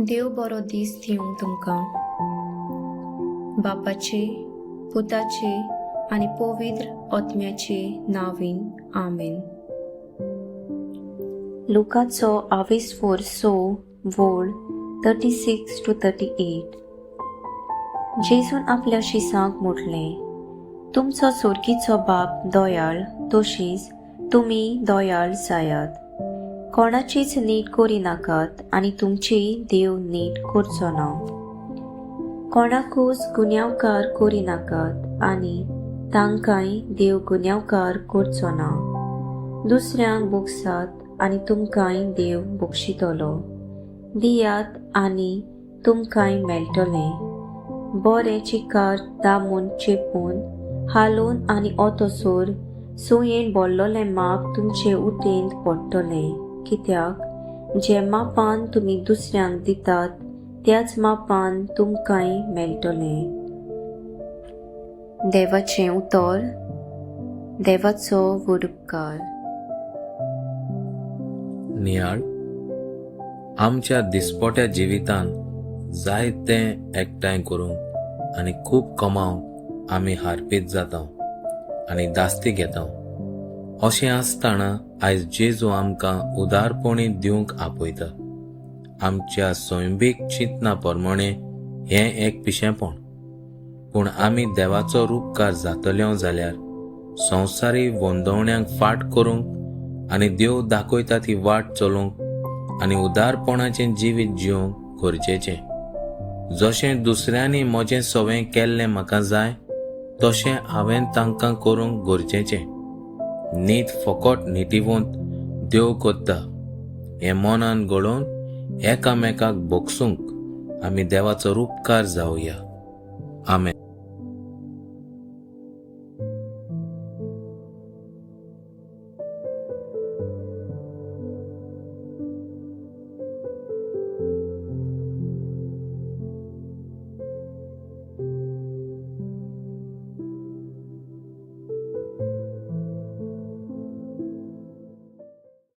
देव बरो दीस दिवं तुमकां. बापाचे, पुताचे आनी पवित्र आत्म्याचे नांवान, आमेन. लुकाचो आवेस्फोर 6 वोळ 36 to 38. जेजून आपल्या शिसांक म्हटलें, तुमचो सोर्गीचो बाप दयाळ, तशीच तुमी दयाळ जायात. कोणाचीच नीट करिनाकात आनी तुमचीय देव नीट करचो ना. कोणाकूच गुन्यांवकार करिनाकात आनी तांकांय देव गुन्यांवकार करचो ना. दुसऱ्यांक भोगसात आनी तुमकांय देव बक्षितलो. दियात आनी तुमकांय मेळटलें. बरें चिकार दामून, चेपून, हालोवन आनी ओतोसर सुयेन भरलोलें माप तुमचे उटेंत पडटलें, कित्याक जे मापान तुमी दुसऱ्यांक दितात, त्याच मापान तुमकांय मेळटलें. देवाचें उतर. देवाचो व्हड उपकार. नियाळ. आमच्या दिसपट्या जिवितांत जायतें एकठांय करूंक आनी खूब कमावंक आमी हारपीत जाता आनी दास्ती घेता. अशें आसतना आयज जेजू आमकां उदारपणी दिवंक आपयता. आमच्या सैमीक चिंतना प्रमाणे हें एक पिशेंपण, पूण आमी देवाचो रुपकार जातले जाल्यार संवसारी वंदवण्यांक फाट करूंक आनी देव दाखयता ती वाट चलोवंक आनी उदारपणाचें जिवीत जिवंक गरजेचें. जशें दुसऱ्यांनी म्हजें सवें केल्लें म्हाका जाय, तशें हांवें तांकां करूंक गरजेचें. नीत फकत नितीवंत देव करता हें मनान घडोवन एकामेकाक भोगसूंक आमी देवाचो रुपकार जावया. आमेन.